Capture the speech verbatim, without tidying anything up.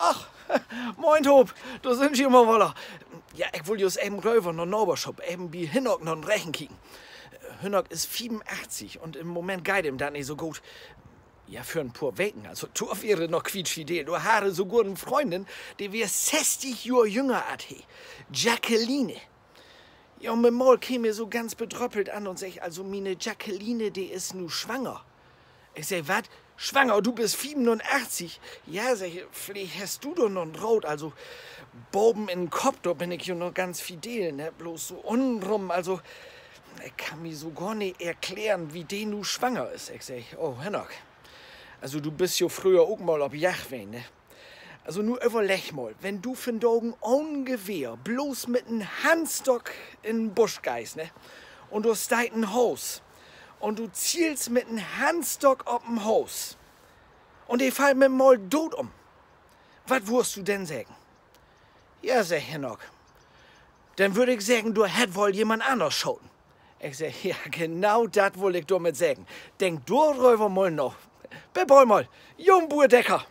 Ach, moin Toop, dor sünd ji jümmer woller. Ja, ik wull jüst even röver na Naberschop, even bi Hinnerk na'n Rechen kieken. Hinnerk is fiefunachtzig un in'n Moment geiht em dat nich so goot. Ja, vör en poor Weken, also, dor weer he noch quietschfidel. Dor harr he sogor en Fründin, de weer sösstig Johr jünger as he. Jacqueline. Ja, un mit mal keem he so ganz bedröppelt an un seggt: Also, miene Jacqueline, de is nu swanger. Ik segg: Wat? Swanger? Du büst fiefunachtzig? Ja, seggt he, villicht hest du dor noch en Raat, also, baven in'n Kopp, dor bün ik jo noch ganz fidel, ne? Bloots so ünnenrüm, also, ik kann mi so gor nich erklären, wie de nu swanger is. Ik segg: Oh, Hinnerk, also, du büst jo fröher ok mal op Jagd ween, ne? Also, nu överlegg mal, wenn du vandagen ahn Gewehr bloots mit en Handstock in'n Busch geihst, ne? Un dor steiht en Haas. Un du zielst mit en Handstock op en Haas. Un de fallt mit mal doot üm. Wat wurrst du denn seggen? Ja, seggt Hinnerk, denn wörr ik seggen, dor hett woll jemand anners schoten. Ik segg: Ja, genau dat wull ik dormit seggen. Denk doröver mal na. Bit bald mal, jon Buur Decker.